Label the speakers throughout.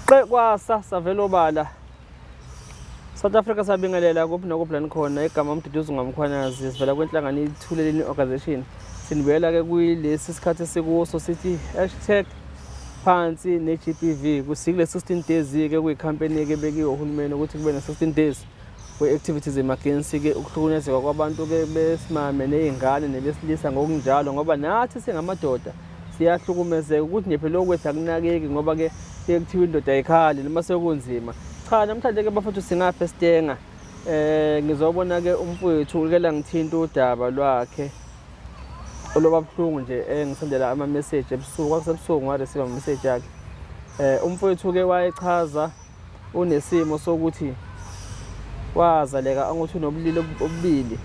Speaker 1: Qe kwasa savela obala. South Africa sabingelela kuphi nokuphi la nikhona igama uMduduzi Ngwamkhwanazi sivela kwinhlangano iThuleleni Organization. Sinibuyela ke kuyilesi sikhathi esikuso sithi hashtag phansi ne-GBV kusikule 16 days ke kuyikhampeni ke bekiwe uhulumeni ukuthi kube ne-16 days we-activities against ke ukuhlukunyezeka kwabantu ke besimame ney'ngane nebesilisa ngokunjalo ngoba nathi singamadoda siyahlukumezeka ukuthi nje phela okwethu akunakeki ngoba ke kuye kuthiwa indoda ayikhali noma sekunzima cha namhlanje ke bafethu singapha esitenga eh ngizobona ke umfowethu uke la ngithinta udaba lwakhe oloba buhlungu nje engisendela ama message ebusuku kwakusebusuku ngareceive ama message yakhe eh umfowethu ke wayechaza unesimo sokuthi wazaleka anguthi unobulili obubili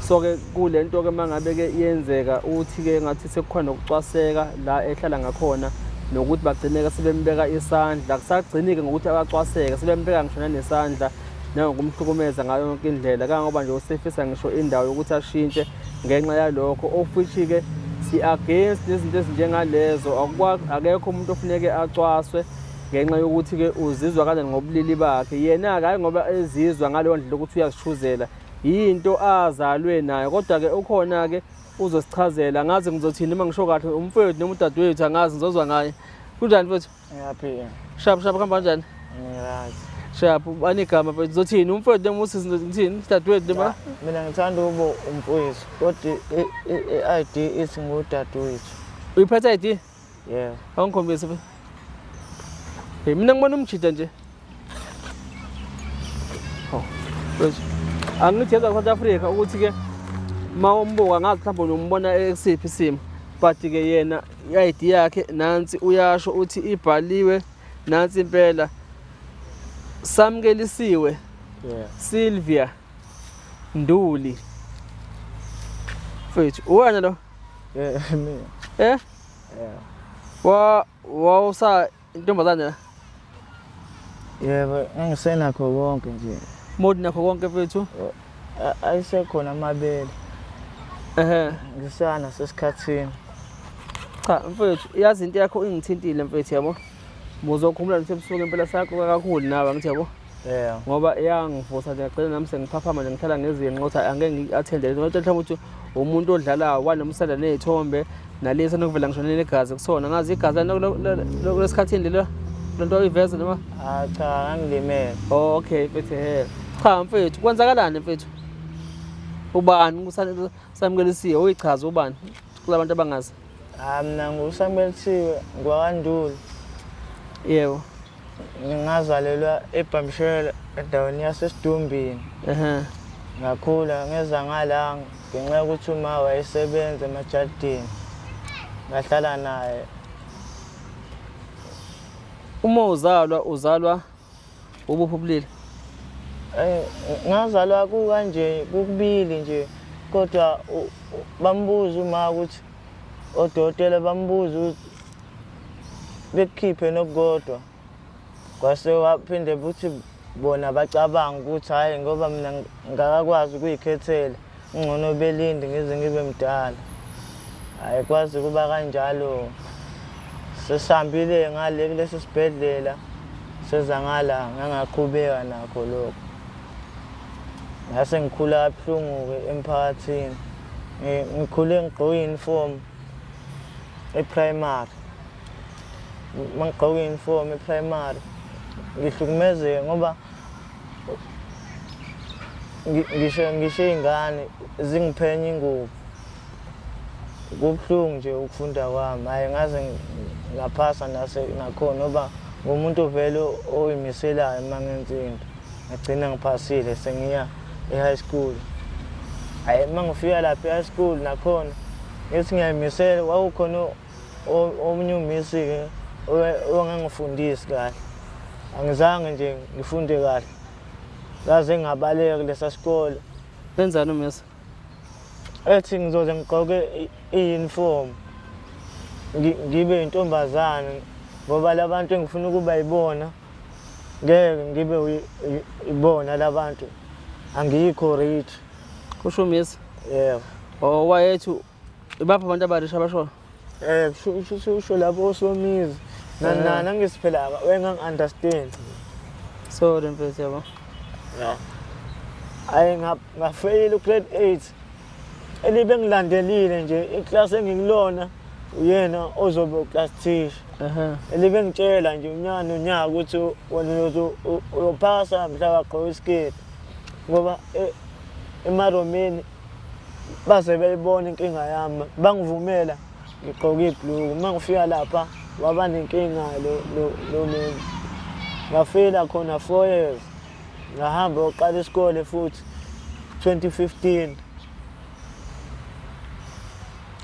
Speaker 1: so ke kulento ke mangabe ke yenzeka uthi ke ngathi sekukhona nokucwaseka la ehlala ngakhona nokuthi bagcineke sebembeka isandla kusagcini ke ngokuthi abacwaseke sebembeka ngisho nanesandla nangokumhlukumeza ngayo yonke indlela kangangoba nje usefisa ngisho indawo yokuthi ashintshe ngenxa yalokho of which ke si against nezinto ezinjengalezo akekho umuntu ofuneke acwaswe ngenxa yokuthi-ke uzizwa kanjani ngobulili bakhe yena-ke hhayi ngoba ezizwa ngaleyo ndlela ukuthi uyazishuzela yinto azalwe nayo kodwa-ke ukhona-ke uzosichazela angazi ngizothini uma ngisho kahle umfowethu noma udadewethu angazi ngizozwa ngaye kunjani mfowethu
Speaker 2: Ngiyaphila.
Speaker 1: Shap shap kuhamba kanjani?
Speaker 2: Ngirathi.
Speaker 1: Shap ubani igama mfowethu uzothini umfowethu noma usisi ngithini udadewethu noma
Speaker 2: Mina ngithanda ukuba umfowethu kodwa i-ID ithi ngudadewethu.
Speaker 1: Uyiphethe ID?
Speaker 2: Yeah.
Speaker 1: Awungikhombise mfowethu. Hey mina ngibona umjida nje. Oh. Mfowethu. Angithi yeza South Africa ukuthi ke uma umbuka ngazi mhlawumbe umbona ekusiphi isimo but ke yena i-ID yakhe nansi uyasho uthi ibhaliwe nansi impela samkelisiwe
Speaker 2: Yeah.
Speaker 1: Sylvia Nduli mfethu uwena lo
Speaker 2: Yeah, mina.
Speaker 1: eh
Speaker 2: Yeah.
Speaker 1: wa wawusa intombazane la
Speaker 2: Yebo, ngisenakho konke nje.
Speaker 1: Modi nakho konke mfethu.
Speaker 2: Ayisekhona amabele.
Speaker 1: Ehhe.
Speaker 2: Ngisana sesikhathini.
Speaker 1: Cha mfethu, yazi into yakho ingithintile mfethu yabo. Muzokhumula nje ebusuku impela saxoxa kakhulu nawe angithi yabo.
Speaker 2: Yeah.
Speaker 1: Ngoba iyangivusa nje ngagcina nami sengiphaphama nje ngihlala ngezinqa ukuthi angeke ngi-athende lento. Mhlawumbe ukuthi umuntu odlalayo wanomsanda ney'thombe nalesi nokuvela ngisho negazi kusona. Ngazi igazi lesikhathini lelo lento oyiveza noma?
Speaker 2: Ah cha, ngangilimele.
Speaker 1: Oh, okay mfethu he. Cha mfethu, kwenzakalani mfethu? Ubani uSamukelisiwe uyichaza ubani kulabantu abangazi?
Speaker 2: Ah mina nguSamuelisiwe ngwakwaNduli.
Speaker 1: Yebo.
Speaker 2: Ngazalelwa eBhamshela endaweni yaseSidumbini.
Speaker 1: Ehhe.
Speaker 2: Ngakhula ngeza ngala ngenxa yokuthi uma wayesebenza emajardini. Ngahlala naye.
Speaker 1: Uma uzalwa uzalwa ubuphi ubulili?
Speaker 2: Eh ngazalwa kukanje kukubili nje kodwa bambuza uma ukuthi odokotela bambuza ukuthi bekukhiphe nokukodwa kwase waphinde futhi bona bacabanga ukuthi hhayi ngoba mina ngakakwazi ukuyikhethela ngcono belinde ngize ngibe mdala hhayi kwazi kuba kanjalo sesihambile ngale kulesi sibhedlela seza ngala ngangaqhubeka nakho lokho ngase ngikhula kabuhlungu-ke emphakathini ngikhule ngigqoke i-uniform e-primary uma ngigqoke i-uniform e-primary ngihlukumezeke ngoba ngisho ngisho iy'ngane zingiphenya ingubo kubuhlungu nje ukufunda kwami hhayi ngaze ngaphasa nakhona ngoba ngumuntu vele oyimiselayo uma ngenza into ngagcina ngiphasile sengiya e-high school hhayi uma ngifika lapha e-high school nakhona ngithi ngiyayimisela kwakukhona omunye umisi-ke ongangifundisi kahle angizange nje ngifunde kahle ngaze ngabaleka kulesa sikole
Speaker 1: Wenzani umisi?
Speaker 2: Ethi ngizoze ngigqoke i-uniform ngibe intombazane ngoba labantu engifuna ukuba yibona ngeke ngibe ibona labantu angikho rich.
Speaker 1: Kusho umisi?
Speaker 2: Yebo.
Speaker 1: Oh wayethi ibaphi abantu abarisha abashoyo?
Speaker 2: Eh kusho usho lapho osomizi. Nani nani angithi phela wengangi-understand.
Speaker 1: Sorry mfethu yabo.
Speaker 2: Ya. Hayi ngafeyila u-grade 8. Elibe ngilandelile nje iklasi engikulona uyena ozobe u-class teacher. Elibe ngitshela nje unyaka nonyaka ukuthi wena uyoze uyophasa mhla wagqoka isiketi. Ngoba emaromini baze beyibona inkinga yami bangivumela ngigqoke ibhluku. Uma ngifika lapha waba nenkinga lo muntu. Ngafeyila khona 4 years. Ngahamba yoqala isikole futhi 2015.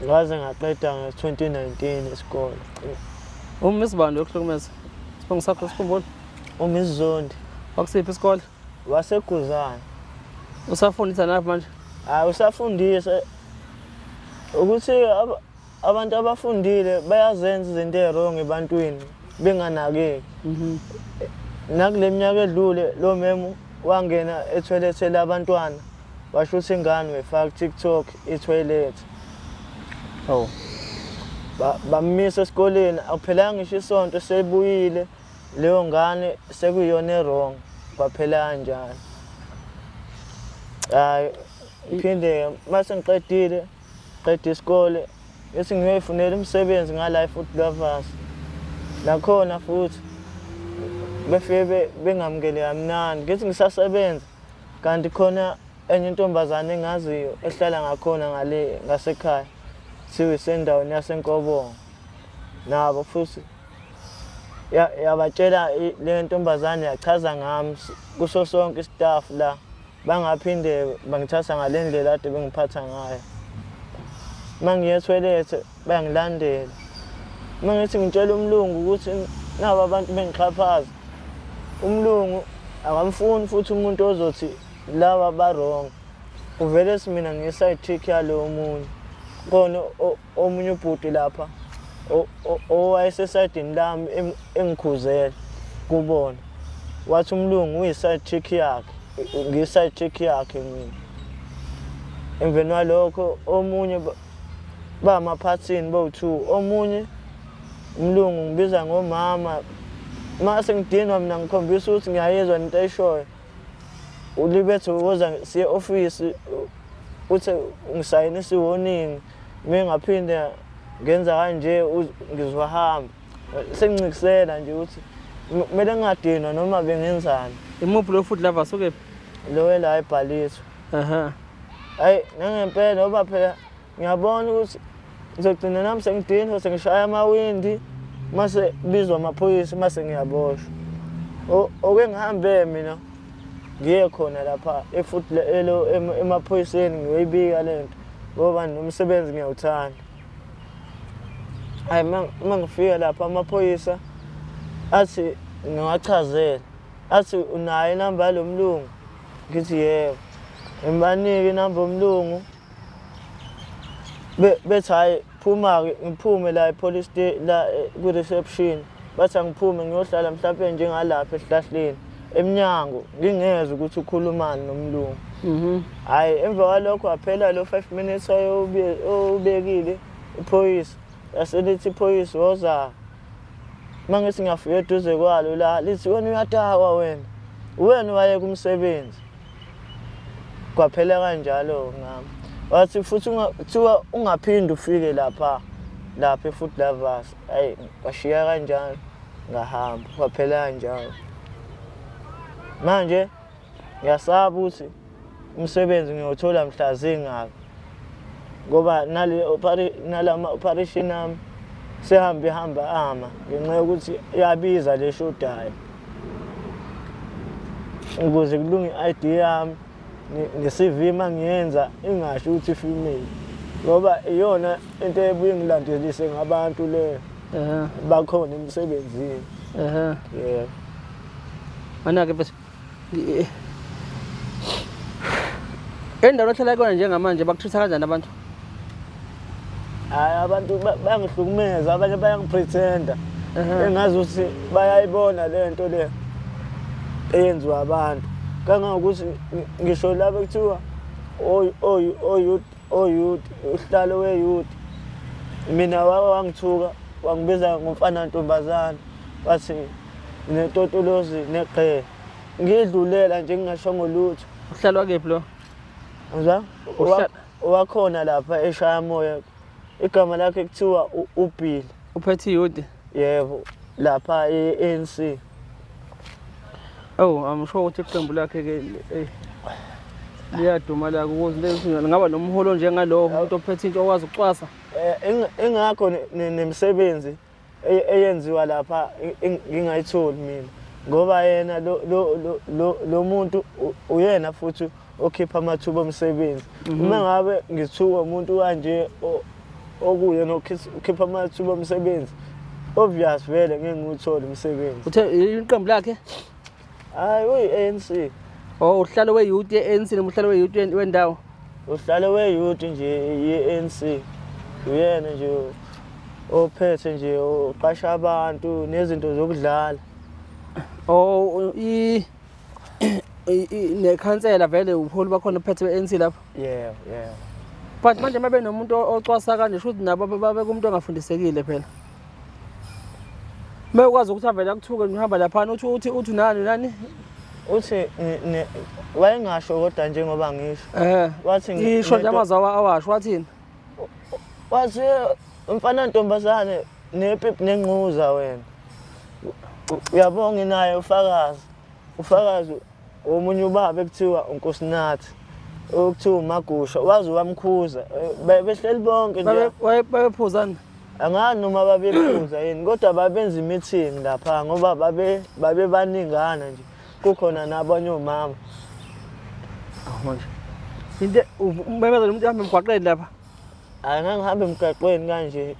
Speaker 2: Ngaze ngaqeda nge-2019 isikole.
Speaker 1: UMiss bani yokuhlukumeza? Isibongo sakho sikhumbula?
Speaker 2: UMiss Zondi.
Speaker 1: Wakusiphi isikole?
Speaker 2: Waseguzane.
Speaker 1: Usafundisa naphi manje?
Speaker 2: Hayi usafundisa ukuthi abantu abafundile bayazenza izinto ey'wrong ebantwini benganakeki. Nakule minyaka edlule lo memu wangena ethoyilethe labantwana washo ukuthi ingane wayifaka ku-TikTok ithoyilethe.
Speaker 1: Oh.
Speaker 2: Bamisa esikoleni akuphelanga ngisho isonto sebuyile leyo ngane sekuyiyona e-wrong kwaphela kanjalo. Hhayi ngiphinde mase ngiqedile qeda isikole bese ngiyoyifunela umsebenzi ngala e-Food Lovers. Nakhona futhi befike bengamukele kamnandi ngithi ngisasebenza kanti khona enye intombazane engaziyo ehlala ngakhona ngale ngasekhaya kuthiwa isendaweni yaseNkobongo. Nabo futhi yabatshela le ntombazane yachaza ngami kuso sonke istaff la bangaphinde bangithatha ngale ndlela kade bengiphatha ngayo. Uma ngiya ethoyilethe bayangilandela. Uma ngithi ngitshela umlungu ukuthi naba abantu bengixhaphaza, umlungu akamfuni futhi umuntu ozothi laba ba-wrong. Kuvele ethi mina ngiyi-side chick yalo omunye. Khona omunye ubhuti lapha owayesesayidini lami engikhuzela kubona. Wathi umlungu uyi-side chick yakhe, ngiyi-side chick yakhe mina. Emveni kwalokho omunye bamaphathini bowu-two, omunye umlungu ngibiza ngomama. Mase ngidinwa mina ngikhombisa ukuthi ngiyayizwa into ayishoyo. Ulibethi woza siye ofisi uthi ngisayinisa i-warning mengaphinde ngenza kanje ngizohamba. Sengincikisela nje ukuthi kumele ngingadinwa noma bengenzani.
Speaker 1: Imuphi lo Food Lovers ukephi?
Speaker 2: Lo la ebhaliswa. Hayi nangempela ngoba phela ngiyabona ukuthi ngizogcina nami sengidinwa sengishaya amawindi mase bizwa amaphoyisa mase ngiyaboshwa. Oke ngihambe mina ngiye khona lapha eFood emaphoyiseni ngiyoyibika le nto ngoba nomsebenzi ngiyawuthanda. Hayi uma ngifika lapha amaphoyisa athi ngiwachazele athi unayo inamba yalo mlungu, ngithi yebo. Ngibanike inamba yomlungu bethi hhayi phuma-ke, ngiphume la e-police la kwi-reception bathi angiphume ngiyohlala mhlampe njengalapha esihlahleni emnyango ngingezwa ukuthi ukhulumani nomlungu. Hhayi emva kwalokho waphela lo 5 minutes ayewubekile iphoyisa lase lithi iphoyisa woza. Uma ngithi ngiyafika eduze kwalo la lithi wena uyadakwa wena, uwena owayeka umsebenzi. Kwaphela kanjalo ngami. Wathi futhi kuthiwa ungaphinde ufike lapha lapha e-Food Lovers. Hhayi kwashiya kanjalo ngahamba kwaphela kanjalo. Manje ngiyasaba ukuthi umsebenzi ngiyothola mhla zingaka ngoba nalama operation ami sehambe ihamba ama ngenxa yokuthi iyabiza le shodayo. Ukuze kulunge i-I_D yami ne-C_V uma ngiyenza ingasho ukuthi female ngoba iyona into ebuye ngilandelise ngabantu leyo bakhona emsebenzini. Yebo.
Speaker 1: Mana-ke mfethu, endaweni ohlala kuyona njengamanje bakuthutha kanjani abantu?
Speaker 2: Hhayi abantu bayangihlukumeza, abanye bayangipretenda. Engazi ukuthi bayayibona le nto le eyenziwa abantu. Kangangokuthi ngisho laba kuthiwa o-youth, usihlalo we-youth, mina wake wangithuka Wangibiza ngomfana ntombazane, wathi netotolozi negqe. Ngidlulela nje ngingashongo lutho.
Speaker 1: Uhlalwa kephi lo?
Speaker 2: Uzwa? Owakhona lapha eShayamoya. Igama lakhe kuthiwa uBilly.
Speaker 1: Uphethe iyudi?
Speaker 2: Yebo, lapha e-ANC.
Speaker 1: Oh, I'm sure ukuthi iqembu lakhe ke eh liyaduma la ukuze ngaba nomholo njengalowo umuntu ophethe into okwazi ukucwasa.
Speaker 2: Eh, ingakho nemisebenzi eyenziwa lapha ngingayitholi mina ngoba yena lo lo lo lo muntu uyena futhi okhipha amathuba omsebenzi. Uma ngabe ngithuka umuntu kanje okuye nokhipha amathuba omsebenzi, obvious vele ngeke ngiwuthole umsebenzi.
Speaker 1: Uthe iqembu lakhe?
Speaker 2: Hayi, uyi-ANC.
Speaker 1: Oh, uhlalo we-youth ye-ANC noma uhlalo we-youth wendawo?
Speaker 2: Uhlalo we-youth nje ye-ANC. Uyena nje ophethe nje, uqasha abantu nezinto zokudlala.
Speaker 1: Oh, i nekhansela vele ubuholi bakhona uphethe be-ANC lapho?
Speaker 2: Yeah, yeah.
Speaker 1: But manje uma benomuntu ocwasa kanje, shuthi nabo babeka umuntu ongafundisekile phela. Uma ukwazi ukuthi avele akuthuke uhamba laphana uthi uthi uthi nani nani?
Speaker 2: Uthi wayengasho kodwa njengoba ngisho.
Speaker 1: Wathi isho nje amazwi awasho wathini?
Speaker 2: Wathi umfana ntombazane nepipi nenquza wena. Uyabonga nginaye ufakazi. Ufakazi omunye ubaba ekuthiwa uNkosinathi, okuthiwa uMagusha, waze wamkhuza. Behleli bonke nje.
Speaker 1: Babephuzana?
Speaker 2: Angazi noma babephuza yini, kodwa babenza i-meeting lapha ngoba babebaningana nje. Kukhona nabanye omama.
Speaker 1: Awu manje. Into umemezela umuntu ehamba emgwaqeni lapha.
Speaker 2: Hayi, ngangihamba emgwaqweni kanje,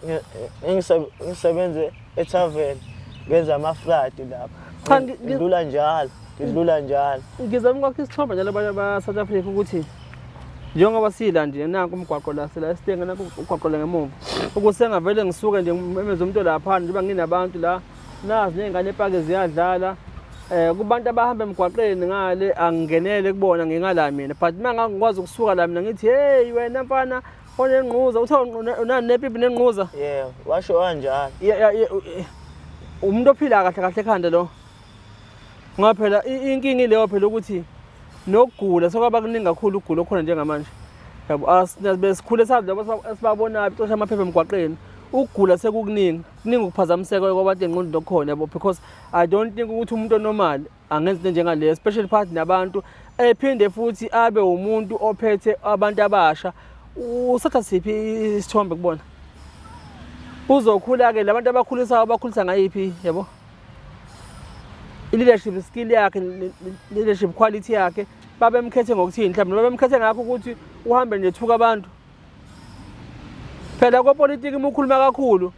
Speaker 2: ngisebenze ethaveni, ngenza ama-fradi lapha.
Speaker 1: Cha,
Speaker 2: Ngidlula njalo, ngidlula njalo.
Speaker 1: Ngizama ukwakha isithombe njalo abantu ba-South Africa ukuthi njengoba sila nje nanku umgwaqo la, sila esitenge nanku umgwaqo la ngemuva, ukuthi sengavele ngisuke nje ngimemeze umuntu laphana njengoba nginabantu la, nazi ney'ngane epaki ziyadlala. Kubantu abahamba emgwaqeni ngale angingenele kubona ngingala mina, but uma ngangikwazi ukusuka la mina ngithi hey wena mfana onengquza, uthe unani nepipi nengquza?
Speaker 2: Yebo, washo kanjalo.
Speaker 1: Umuntu ophila kahle kahle ekhanda lo. Ngoba phela inkinga ileyo phela ukuthi nokugula sekwaba kuningi kakhulu ukugula okukhona njengamanje. Yabo, besikhule sazi labo esibabonayo bexosha amaphepha emgwaqeni. Ukugula sekukuningi, kuningi ukuphazamiseka kwabantu engqondweni okukhona yabo, because I don't think ukuthi umuntu onormal angenza into njengaleyo, especially phakathi nabantu, ephinde futhi abe umuntu ophethe abantu abasha. Usatha siphi isithombe kubona? Uzokhula-ke labantu abakhulisayo bakhulisa ngayiphi yabo? I-leadership skill yakhe, leadership quality yakhe, babemkhethe ngokuthini? Mhlawumbe babemkhethe ngakho ukuthi uhambe nje thuka abantu. Phela kopolitiki uma ukhuluma kakhulu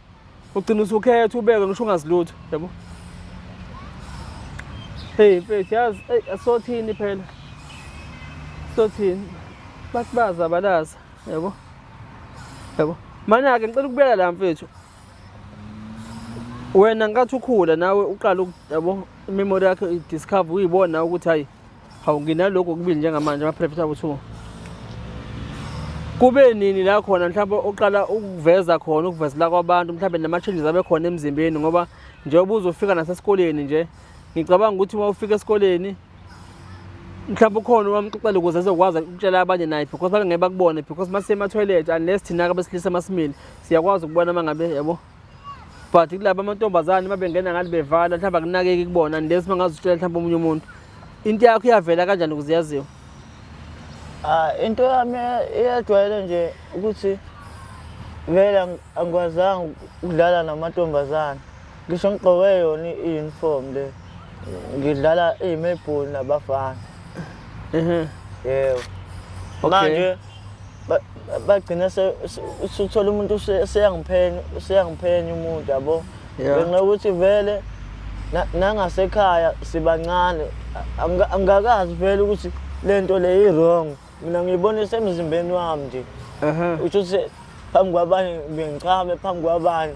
Speaker 1: ugcina usukhetha ubeke ngisho ungazi lutho yabo. Hey mfethu, yazi hey asothini phela, sothini bathi bazabalaza yabo yabo. Mana-ke ngicela ukubuyela la mfethu, wena nkathi ukhula nawe uqala yabo imemory yakho i-discover uyibona ukuthi hayi hawu nginalokhu okubili njengamanje ama-private abu-two. Kube nini la khona mhlawumbe uqala ukuveza khona ukuvezela kwabantu mhlawumbe nama-changes abe khona emzimbeni, ngoba njengoba uzofika nasesikoleni nje ngicabanga ukuthi uma ufika esikoleni mhlawumbe ukhona owamxoxela ukuze ezokwazi ukutshela abanye naye, because babengeke bakubone, because mase ema-toilet unless thina-ke abesilisa masimile siyakwazi ukubona uma ngabe yabo, but kulaba amantombazane uma bengena ngathi bevala mhlawumbe akunakeki kubona unless uma ngaze utshela mhlawumbe omunye umuntu. Into yakho iyavela kanjani ukuze yaziwe?
Speaker 2: Ah, into yami iyajwayele nje ukuthi vele angikwazanga ukudlala namantombazane. Ngisho ngigqoke yona i-uniform le, ngidlala iy'mebholi nabafana. Yebo. Manje bagcina usuthola umuntu useyangiphenya, useyangiphenya umuntu yabo. Ngenxa yokuthi vele nangasekhaya sibancane, angikakazi vele ukuthi le nto le i-wrong. Mina ngiyibona isemzimbeni wami nje. Usho ukuthi phambi kwabanye ngichame phambi kwabanye.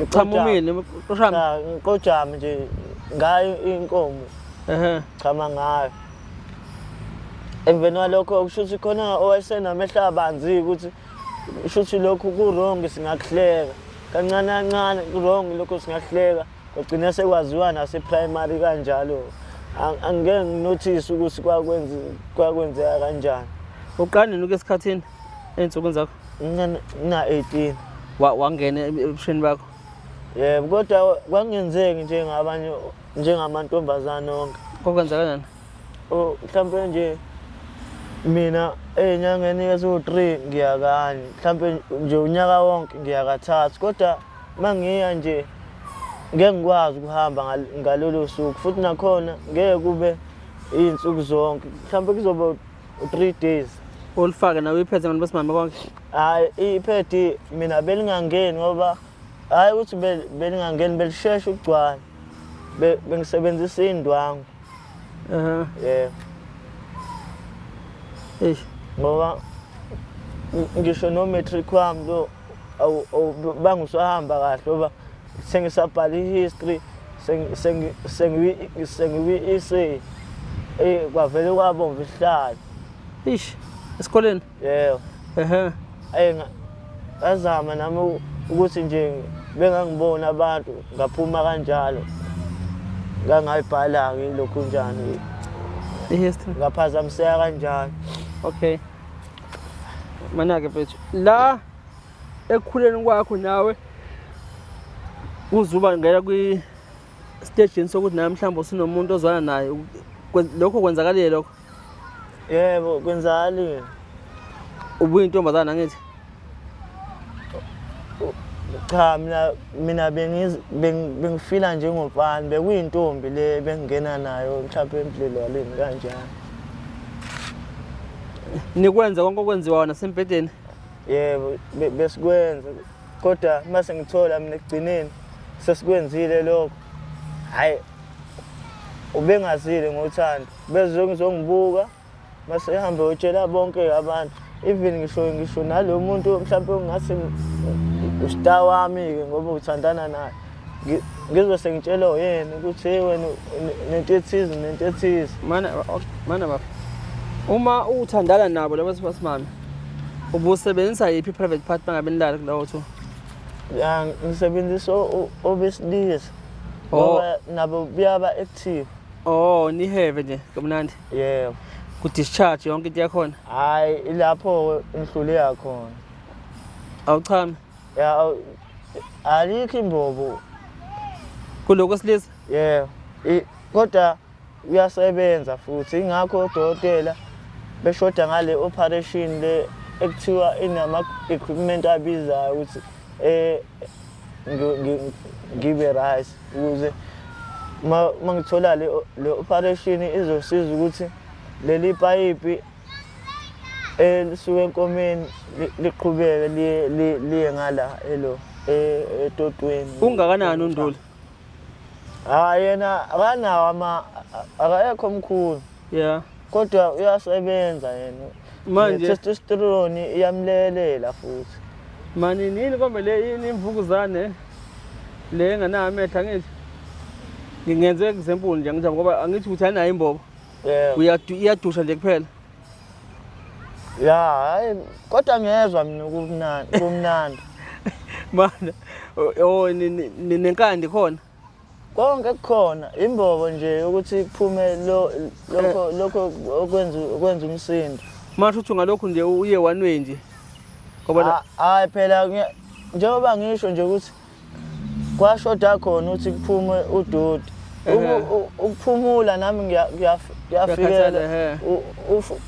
Speaker 1: Chama umile, uqoshame.
Speaker 2: Cha, ngiqojame nje ngayo inkomo. Chama ngayo. Emveni kwalokho kusho ukuthi khona owayesenamehlo abanzi ukuthi kusho ukuthi lokhu ku-wrong singakuhleka. Kancane kancane wrong lokho singahleka kwagcina sekwaziwa nase-primary kanjalo. Angeke nginothise ukuthi kwakwenzeka kanjani.
Speaker 1: Uqala nini ukuya esikhathini ey'nsukwini zakho?
Speaker 2: Ngina-18.
Speaker 1: Wangena ebusheni bakho?
Speaker 2: Yebo, kodwa kwakungenzeki njengabanye njengamantombazane onke.
Speaker 1: Kwakwenzeka kanjani?
Speaker 2: Oh, mhlawumbe nje mina ey'nyangeni eziwu-3 ngiya kanye, mhlawumbe nje unyaka wonke ngiya kathathu, kodwa uma ngiya nje ngeke ngikwazi ukuhamba ngalolo suku, futhi nakhona ngeke kube iy'nsuku zonke, mhlawumbe kuzoba u-3 days.
Speaker 1: Ulifake nawe iphethe abantu besimame konke?
Speaker 2: Hhayi, iphedi mina belingangeni ngoba hhayi ukuthi belingangeni, belishesha ukugcwala. Bengisebenzisa iy'ndwangu. Yebo.
Speaker 1: Eish.
Speaker 2: Ngoba ngisho no-matric wami lo bangusahamba kahle ngoba sengisabhala i-history sengikwi-essay, kwavele kwabomva isihlalo.
Speaker 1: Eish, esikoleni?
Speaker 2: Yebo.
Speaker 1: Ehhe.
Speaker 2: Ayi ngazama nami ukuthi nje bengangibona abantu ngaphuma kanjalo. Ngangayibhala-ke lokhu njani.
Speaker 1: I-history.
Speaker 2: Ngaphazamiseka kanjalo.
Speaker 1: Okay. Mana-ke mfethu, la ekukhuleni kwakho nawe uzuba ngena kwi stage sokuthi nawe mhlawumbe usunomuntu ozwana naye, lokho kwenzakalile lokho?
Speaker 2: Yebo, kwenzakalile.
Speaker 1: Ubuyintombazana angithi?
Speaker 2: Cha, mina bengifila njengomfana, bekuyintombi le bengingena nayo mhlawumbe emdlelwaneni kanjalo.
Speaker 1: Nikwenza konke okwenziwayo nasembhedeni?
Speaker 2: Yebo, besikwenza, kodwa mase ngithola mina ekugcineni sesikwenzile lokho, hhayi ubengazile ngothando, bezongibuka mase ehambe uyotshela bonke abantu, even ngisho nalo muntu mhlawumbe ongathi ustar wami-ke ngoba uthandana naye, ngizwe sengitshelwa uyena ukuthi hey wena nento ethize nento ethize.
Speaker 1: Mana baba, uma uthandana nabo labo besimame, ubusebenzisa yiphi i-private part mangabe nilala kulawo two?
Speaker 2: Ya, ngisebenzisa obesilisa ngoba nabo buyaba active.
Speaker 1: Oh, niheve nje kamnandi.
Speaker 2: Yebo.
Speaker 1: Ku-discharge yonke into yakhona?
Speaker 2: Hhayi, ilapho ngihluleka khona.
Speaker 1: Awuchami?
Speaker 2: Ya, alikho imbobo.
Speaker 1: Kuloko wesilisa?
Speaker 2: Yebo. Kodwa uyasebenza futhi, ingakho odokotela beshoda ngale operation le ekuthiwa inama-equipment abizayo ukuthi ngibe right, ukuze uma ngithola le operation izosiza ukuthi leli payipi elisuka enkomeni liqhubeke liye ngala elo etotweni.
Speaker 1: Ungakanani uNduli?
Speaker 2: Hayi, yena akanawo akayekho omkhulu.
Speaker 1: Yeah.
Speaker 2: Kodwa uyasebenza yena.
Speaker 1: Manje
Speaker 2: testosterone iyamlekelela futhi.
Speaker 1: Mani yini kombe le yini imvukuzane le enganayo amehlo angithi? Ngingenze example nje ngithi ngoba angithi ukuthi ayinayo imbobo.
Speaker 2: Yebo.
Speaker 1: Iyadusha nje kuphela.
Speaker 2: Ya, hayi kodwa ngiyezwa mina kumnandi, kumnandi.
Speaker 1: Mana oh nenkandi khona.
Speaker 2: Konke kukhona, imbobo nje ukuthi kuphume lokho lokho okwenza umsindo.
Speaker 1: Manje uthi ngalokhu nje uye one way nje. Ngoba
Speaker 2: hayi phela njengoba ngisho nje ukuthi kwashoda khona ukuthi kuphume udoti. Ukuphumula nami kuyafikela,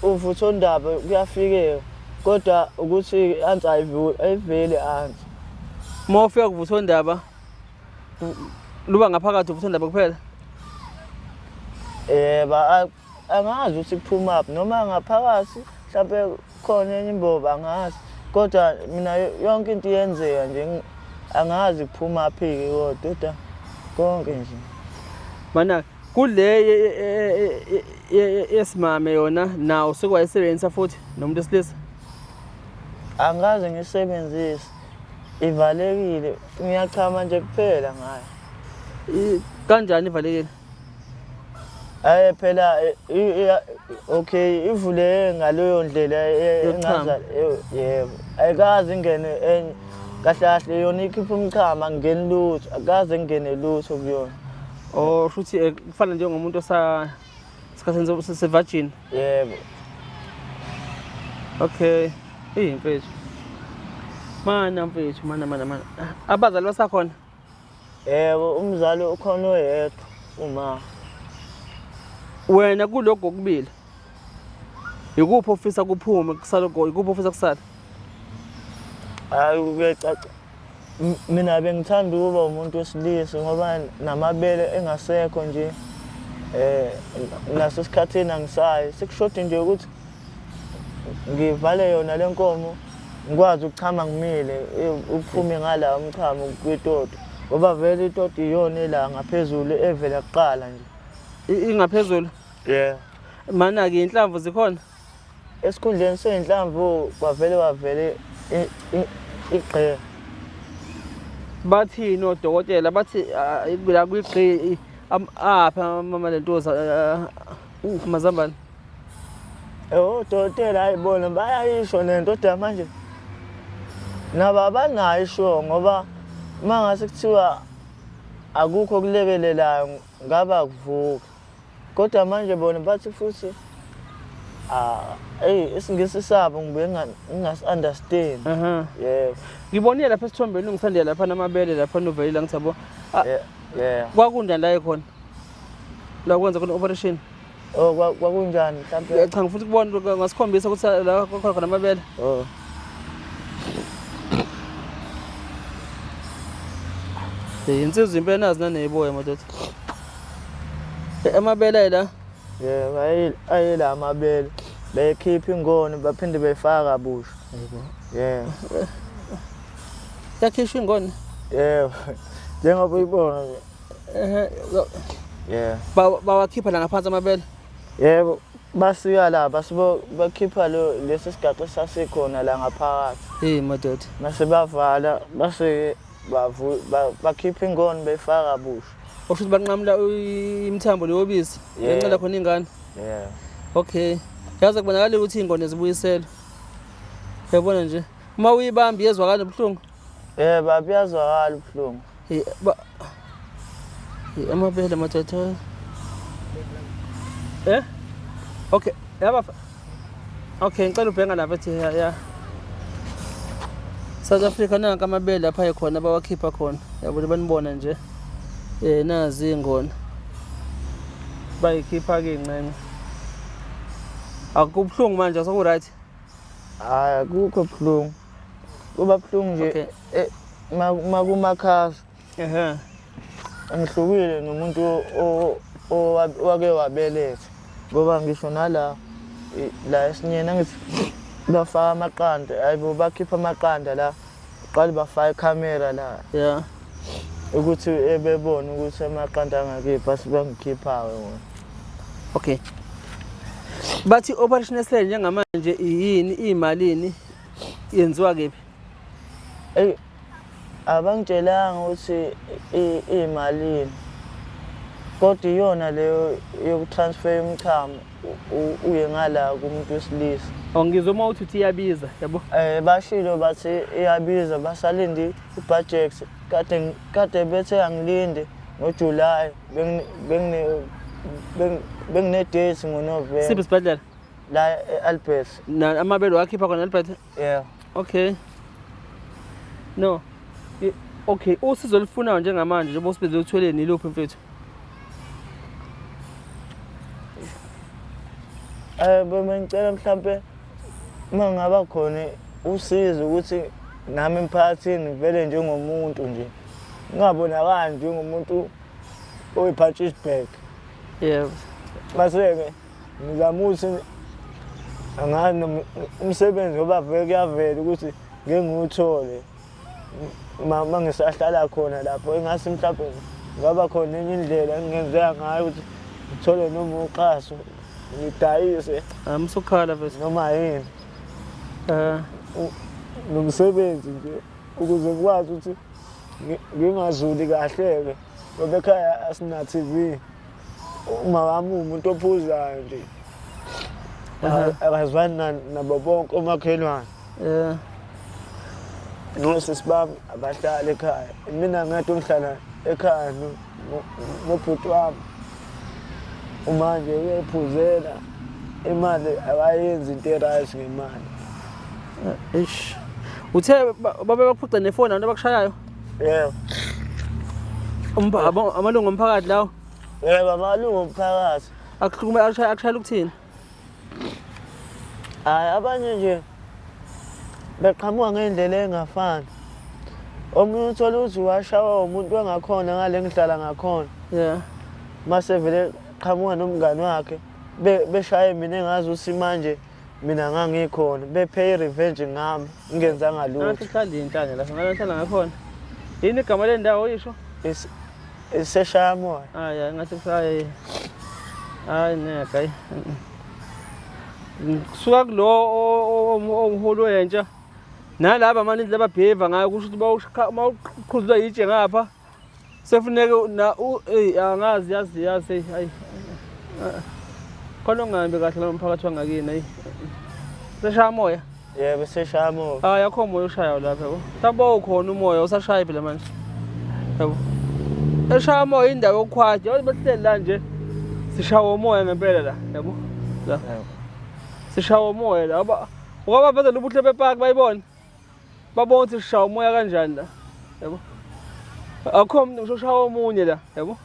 Speaker 2: uvuthondaba kuyafikeka, kodwa ukuthi ansi ayiveli ansi.
Speaker 1: Uma ufika kuvuthondaba luba ngaphakathi uvuthondaba kuphela?
Speaker 2: Yebo, angazi ukuthi kuphumaphi noma ngaphakathi mhlawumbe khona enye imbobo angazi, kodwa mina yonke into iyenzeka nje, angazi kuphumaphi-ke kodwa konke nje.
Speaker 1: Mana kule yesimame yona nawo sekwayisebenzisa futhi nomuntu wesilisa?
Speaker 2: Angikaze ngiyisebenzise, ivalekile, ngiyachama nje kuphela ngayo.
Speaker 1: Kanjani ivalekile?
Speaker 2: Hayi phela okay ivuleke ngaleyo ndlela
Speaker 1: Yokuchama.
Speaker 2: Yebo, ayikaze ingene enye. Kahle kahle yona ikhipha umchamo, angingeni lutho, akaze ngingene lutho kuyona.
Speaker 1: Oh, shuthi kufana njengomuntu osa sikhathini se-virgin.
Speaker 2: Yebo.
Speaker 1: Okay. Eyi mfethu. Mana mfethu, mana mana mana. Abazali basakhona?
Speaker 2: Yebo, umzali ukhona oyedwa, uma.
Speaker 1: Wena kulokhu kokubili. Ikuphi ofisa kuphume kusala ikuphi ofisa kusala?
Speaker 2: Hayi kuyacaca. Mina bengithanda ukuba umuntu wesilisa ngoba namabele engasekho nje. Nasesikhathini angisayi. Sekushodi nje ukuthi ngivale yona le nkomo ngikwazi ukuchama ngimile, uphume ngala umchamo kwitoto. Ngoba vele itoto iyona ela ngaphezulu evela kuqala nje.
Speaker 1: Ingaphezulu?
Speaker 2: Yeah.
Speaker 1: Mana-ke inhlamvu zikhona?
Speaker 2: Esikhundleni sey'nhlamvu kwavele wavele igqe.
Speaker 1: Bathini odokotela? Bathi la kwigqi aphi amalentuza amazambane?
Speaker 2: Odokotela hayi bona bayayisho lento kodwa manje nabo abanayo isho ngoba uma ngase kuthiwa akukho okulekelelayo ngaba kuvuka. Kodwa manje bona bathi futhi ah hey isingisi sabo ngibuye ngingasi-understand. Yebo.
Speaker 1: Ngibonile lapha esithombeni ungisandela lapha namabele lapha novelile ngithi yabo.
Speaker 2: Yeah.
Speaker 1: Kwakunjani la ekhona? La kwenza khona operation.
Speaker 2: Oh kwakunjani mhlambe?
Speaker 1: Cha ngifuna ukubona ngasikhombisa ukuthi la kwakhona khona amabele.
Speaker 2: Oh.
Speaker 1: Insizwa impela nazi naneyiboya madoda. Amabele la.
Speaker 2: Yebo, ayila amabele. Bekhipha ingoni baphinde beyifaka kabusha.
Speaker 1: Yebo.
Speaker 2: Yebo.
Speaker 1: Yakhishwa ingoni?
Speaker 2: Yebo. Njengoba uyibona nje.
Speaker 1: Ehhe.
Speaker 2: Yeah.
Speaker 1: Bawakhipha la ngaphansi amabele?
Speaker 2: Yebo, basika la basibo bakhipha lo lesi sigaxa sasikhona la ngaphakathi.
Speaker 1: Hey madoda.
Speaker 2: Mase bavala base bakhipha ingoni beyifaka kabusha.
Speaker 1: Osho ukuthi banqamula imithambo leyobisi. Bencela khona ingane.
Speaker 2: Yeah.
Speaker 1: Okay. Yaze kubonakala ukuthi ingone zibuyiselwe. Uyabona nje. Uma uyibamba iyezwakala ubuhlungu.
Speaker 2: Yebo, buyazwakala ubuhlungu.
Speaker 1: Amabele madoda. Eh? Okay, yaba Okay, ngicela ubheka lapha ethi ya. South Africa nanka amabele lapha ekhona bawakhipha khona. Yabo banibona nje. Nazi ingona. Bayikhipha ke incenye. Akubuhlungu manje aseku right?
Speaker 2: Hayi akukho buhlungu. Kuba buhlungu nje makumakhasa.
Speaker 1: Ehhe.
Speaker 2: Angihlukile nomuntu owake wabeletha. Ngoba ngisho nala la esinyeni angithi bafaka amaqanda, hayibo bakhipha amaqanda la. Qale bafaka ikhamera la.
Speaker 1: Yeah.
Speaker 2: Ukuthi ebebona ukuthi amaqanda angakiphi asibangikhiphayo wona.
Speaker 1: Okay. Bathi operation esele njengamanje yini, imalini, yenziwa kephi?
Speaker 2: Ey abangitshelanga ukuthi imalini. Kodwa iyona leyo yokutransfer umchamo uye ngala kumuntu wesilisa.
Speaker 1: Ngizwe uma uthi iyabiza, yabo?
Speaker 2: Bashilo bathi iyabiza, basalinde ibudget. Kade bethe angilinde ngoJuly, bengine date ngoNovember.
Speaker 1: Siphi isibhedlela?
Speaker 2: La e-Albert.
Speaker 1: Na amabele wakhipha khona Albert?
Speaker 2: Yeah.
Speaker 1: Okay. No. Okay, usizo olufunayo njengamanje njengoba usibizile uthweleni iluphi mfethu?
Speaker 2: Bengicela mhlambe uma ngaba khona usizo ukuthi nami emphakathini ngivele njengomuntu nje. Ngingabonakali njengomuntu oyi-punch bag.
Speaker 1: Yebo.
Speaker 2: Mase-ke ngizama ukuthi angazi umsebenzi ngoba vele kuyavela ukuthi ngeke ngiwuthole uma ngisahlala khona lapho, engase mhlawumbe ngaba khona enye indlela engingenzeka ngayo ukuthi ngithole noma uxhaso ngidayise.
Speaker 1: Musukhala mfethu.
Speaker 2: Noma yini. Nomsebenzi nje ukuze ngikwazi ukuthi ngingazuli kahle-ke ngoba ekhaya asina TV. Uma wami uwumuntu ophuzayo nje. Akazwani nabo bonke omakhelwane.
Speaker 1: Yeah.
Speaker 2: Nosisi bami abahlali ekhaya. Mina ngedwa ngihlala ekhaya nobhuti wami. Manje uyayiphuzela imali akayenzi into e-right ngemali.
Speaker 1: Eish. Uthe babe bakuphuca nefoni abantu abakushayayo?
Speaker 2: Yebo.
Speaker 1: Amalungu omphakathi lawo?
Speaker 2: Yebo, amalungu omphakathi.
Speaker 1: Akuhlukume akushaya akushayela ukuthini?
Speaker 2: Hayi abanye nje beqhamuka ngey'ndlela ey'ngafani. Omunye uthole ukuthi washawa umuntu wangakhona ngale ngihlala ngakhona.
Speaker 1: Yeah.
Speaker 2: Mase vele qhamuka nomngani wakhe beshaye mina engazi ukuthi manje mina ngangikhona bephe i-revenge ngami ngingenzanga lutho.
Speaker 1: Ngathi kuhlala inhlanya lapha ngale ngihlala ngakhona. Yini igama lendawo oyisho?
Speaker 2: Iseshaya moya.
Speaker 1: Hayi ngathi kusaye. Hayi ngeke hayi. Kusuka kulo owumholi wentsha nalaba manje indlela ababheva ngayo kusho ukuthi uma uqhuzulwa yitshe ngapha sefuneke na eyi angazi yazi yazi eyi hayi khona ongahambi kahle lo mphakathi wangakini ayi seshaya moya.
Speaker 2: Yebo seshaya moya.
Speaker 1: Hayi akho moya oshayayo lapha yabo. Mhlawumbe ukhona umoya usashaya phela manje. Yabo. Eshaya moya indawo yokukhwaja, yazi besihleli la nje. Sishawa umoya ngempela la, yabo. La. Sishawa umoya la. Aba ukabavezela ubuhle bepark bayibona. Babona ukuthi sishawa umoya kanjani la. Yabo. Akho umuntu ngisho ushawa omunye la, yabo.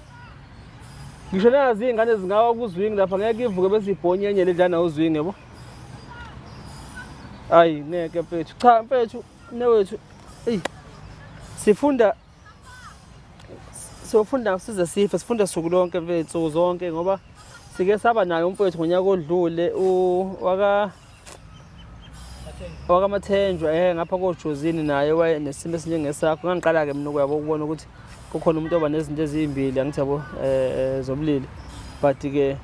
Speaker 1: Ngisho nazi iy'ngane zingawa kuzwingi lapha ngeke ivuke bese ibhonyenye le dlana uzwingi yabo. Ayi ngeke mfethu. Cha mfethu mnewethu. Eyi. Sifunda siyofunda size sife sifunda suku lonke mfethu nsuku zonke ngoba sike saba naye umfethu ngonyaka odlule waka wakaMathenjwa ngapha koJozini naye wayenesimo esinjengesakho. Ngangiqala-ke mina ukuyabo ukubona ukuthi kukhona umuntu oba nezinto ezimbili angithi yabo zobulili but-ke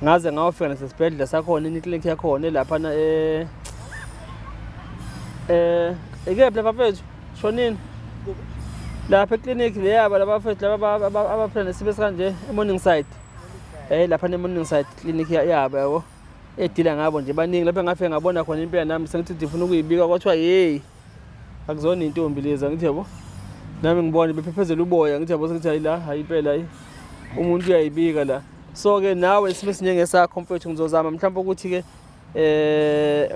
Speaker 1: ngaze ngawufika nasesibhedlela sakhona iklinikhi yakhona elaphana ikephi lapha mfethu shonini lapha eklinikhi leyaba laba mfethu laba abaphila nesimo esikanje e-Morningside lapha ne-Morningside clinic yabo yabo edila ngabo nje baningi lapha ngafike ngabona khona impela nami sengithi ngifuna ukuyibika kwathiwa yeyi akuzona intombi lezi angithi yabo nami ngibone bephephezela uboya ngithi yabo sengithi hayi la hayi impela hayi umuntu uyayibika la so-ke nawe isimo esinjengesakho mfethu ngizozama mhlawumbe ukuthi-ke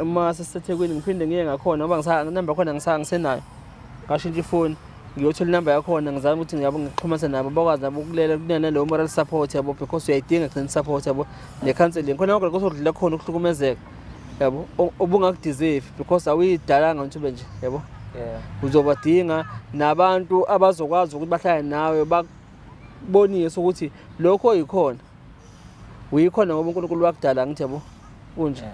Speaker 1: uma sesiseThekwini ngiphinde ngiye ngakhona ngoba inamba yakhona ngisenayo ngashintsha ifoni ngiyothola inamba yakhona ngizame ukuthi ngiyabo ngixhumanise nabo bakwazi nabo ukulela kunene leyo moral support yabo because uyayidinga gcina support yabo ne-counseling khona konke lokho odlula khona ukuhlukumezeka yabo obungakudeserve because awuyidalanga ukuthi ube nje yabo. Uzobadinga nabantu abazokwazi ukuthi bahlale nawe bakubonise ukuthi lokho oyikhona uyikhona ngoba uNkulunkulu wakudala ngithi yabo kunje.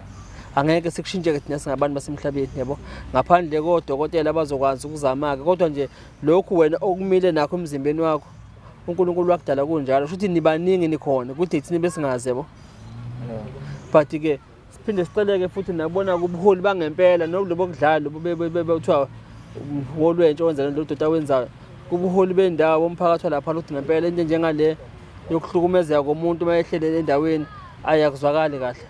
Speaker 1: Angeke sikushintshe-ke thina singabantu basemhlabeni yabo ngaphandle kodokotela abazokwazi ukuzama-ke kodwa nje lokhu wena okumile nakho emzimbeni wakho uNkulunkulu wakudala kunjalo kusho ukuthi nibaningi nikhona kude thina besingazi yabo. But-ke siphinde siceleke futhi nabona kubuholi bangempela nokulobo kudlala lobo kuthiwa umholi wentsha owenza lo doti awenzayo kubuholi bendawo bomphakathi walapha ukuthi ngempela into enjengale yokuhlukumezeka komuntu uma ehlelele endaweni ayi akuzwakali kahle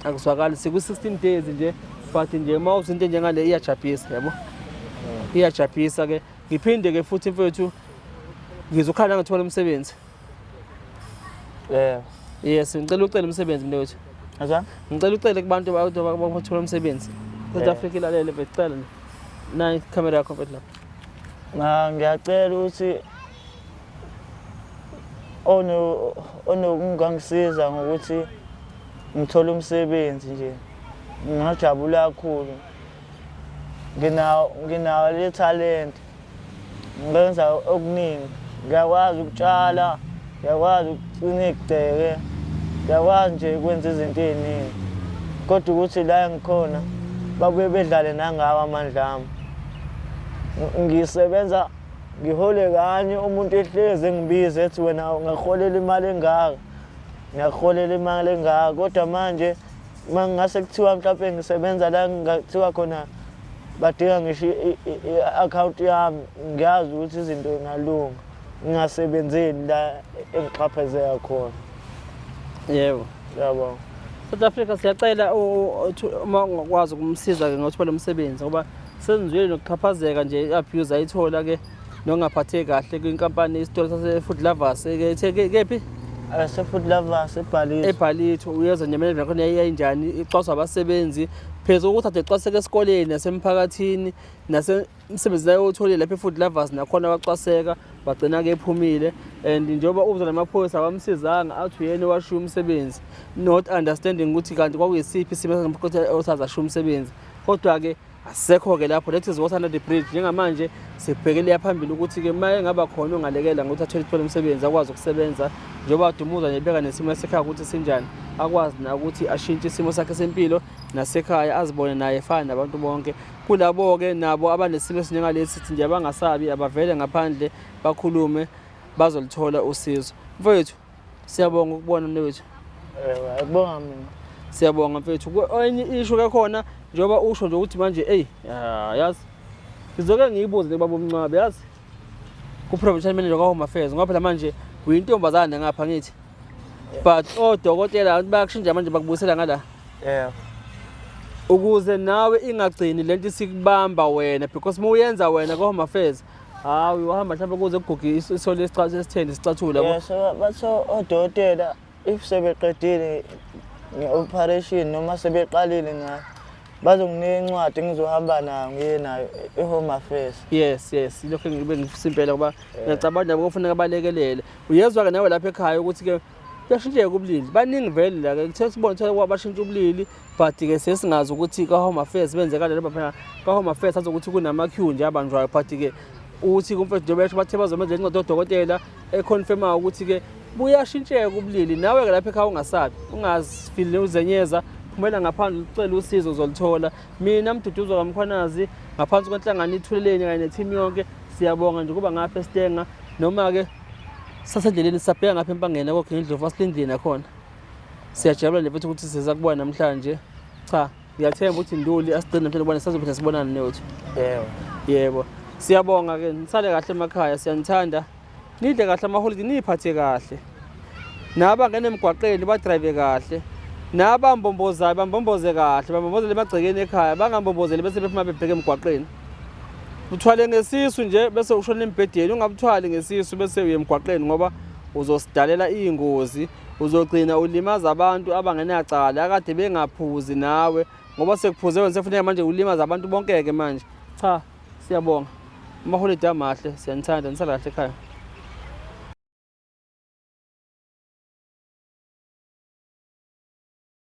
Speaker 1: akuzwakali siku-16 days nje but nje uma uthi into enjengale iyajabhisa yabo iyajabhisa ke ngiphinde ke futhi mfethu ngizokhala ngathola umsebenzi.
Speaker 2: Yebo.
Speaker 1: Yes, ngicela ucele umsebenzi mnewethu.
Speaker 2: Kanjani?
Speaker 1: Ngicela ucele kubantu abathola umsebenzi. South Africa ilalele mfethu cela nje. Nayi ikhamera yakho mfethu lapha.
Speaker 2: Na ngiyacela ukuthi onokungangisiza ngokuthi ngithole umsebenzi nje. Ngingajabula kakhulu. Nginawo le talent. Ngenza okuningi. Ngiyakwazi ukutshala, ngiyakwazi ukugcina igceke, ngiyakwazi nje ukwenza izinto ey'ningi. Kodwa ukuthi la engikhona babuye bedlale nangawo amandla ami. Ngisebenza ngihole kanye umuntu ehlezi engibiza ethi wena ungakuholela imali engaka, ngiyakuholela imali engaka kodwa manje uma ngingase kuthiwa mhlawumpe ngisebenza la ngingathiwa khona badinga ngisho i-akhawunti yami ngiyazi ukuthi izinto ingalunga ngingasebenzeli la engixhaphezeka khona.
Speaker 1: Yebo.
Speaker 2: Ngiyabonga.
Speaker 1: South Africa siyacela uma ungakwazi ukumsiza-ke ngothola umsebenzi ngoba Senzwile nokuxhaphazeka nje i-abuse ayithola ke nokungaphatheki kahle kwinkampani isitolo sase-Food Lovers ke ithe kephi?
Speaker 2: Ase-Food Lovers eBhalitho.
Speaker 1: EBhalitho uyezwa nje management yakhona yayinjani icwaswa abasebenzi phezu kokuthi ade ecwaseka esikoleni nasemphakathini nasemsebenzini ayewutholile lapha e-Food Lovers nakhona wacwaseka bagcina-ke ephumile and njengoba uza namaphoyisa awamsizanga athi uyena owashiya umsebenzi not understanding ukuthi kanti kwakuyisiphi isimo osaze ashiya umsebenzi kodwa-ke asisekho-ke lapho that is water under the bridge njengamanje sibhekele phambili ukuthi-ke uma engaba khona ongalekela ngokuthi athole ithole umsebenzi akwazi ukusebenza njengoba dumuza nje ebheka nesimo yasekhaya ukuthi sinjani akwazi na ukuthi ashintshe isimo sakhe sempilo nasekhaya azibone naye efana nabantu bonke kulabo-ke nabo abanesimo esinjengalesi sithi nje abangasabi abavele ngaphandle bakhulume bazolithola usizo mfowethu Siyabonga ukubona mnewethu.
Speaker 2: Ewe, akubonga mina.
Speaker 1: Siyabonga mfethu. Enye isho ke khona njengoba usho nje ukuthi manje eyi yazi ngizoke ngiyibuze le baba umncwabe yazi ku-provincial manager kwa-home affairs ngoba phela manje uyintombazane ngapha ngithi but odokotela abantu bayakushintsha manje bakubuyisela ngala
Speaker 2: Yeah.
Speaker 1: Ukuze nawe ingagcini lento isikubamba wena because uma uyenza wena kwa-home affairs Hawu uhamba mhlawumbe kuze kuguge isole esitheni isicathulo yabo.
Speaker 2: Yes, bathi odokotela if sebeqedile nge-operation noma sebeqalile ngayo bazonginika incwadi engizohamba nayo ngiye nayo e-home affairs.
Speaker 1: Yes, ilokho engibe ngifisa impela ngoba ngiyacabanga nabo kufuneka balekelele. Uyezwa-ke nawe lapha ekhaya ukuthi-ke kuyashintsheka ubulili baningi vele la ke kuthe sibone kuthiwa bashintsha ubulili but ke sesingazi ukuthi ka-home affairs benze kanjani ngoba phela ka-home affairs azi ukuthi kunama-queue nje abanjwayo but ke uthi kumfethu njengoba esho bathe bazomenzela incwadi yodokotela econfirmayo ukuthi-ke buyashintsheka ubulili nawe-ke lapha ekhaya ungasabi ungazifili uzenyeza phumela ngaphandle ucele usizo uzolithola mina mduduzo kamkhwanazi ngaphansi kwenhlangano ithuleleni kanye nethimu yonke siyabonga nje ukuba ngapha esitenga noma-ke sasendleleni sisabheka ngapha empangeni akokho indlovu asilindile nakhona siyajabula nje futhi ukuthi siza kubona namhlanje cha ngiyathemba ukuthi nduli asigcine namhlanje ubona sazophinda sibonane newethu
Speaker 2: yebo
Speaker 1: yebo siyabonga ke nisale kahle emakhaya siyanithanda nidle kahle amaholidi niyiphathe kahle nabangena emgwaqeni badrayive kahle nabambombozayo bambomboze kahle bambombozele emagcekeni ekhaya bangambombozeli bese bephuma bebheke emgwaqeni uthwale ngesisu nje bese ushona embhedeni ungabuthwali ngesisu bese uye emgwaqeni ngoba uzosidalela iy'ngozi uzogcina ulimaza abantu abangenacala akade bengaphuzi nawe ngoba sekuphuze wena sekufuneka manje ulimaza abantu bonke-ke manje cha siyabonga amaholide amahle siyanithanda nisala kahle ekhaya.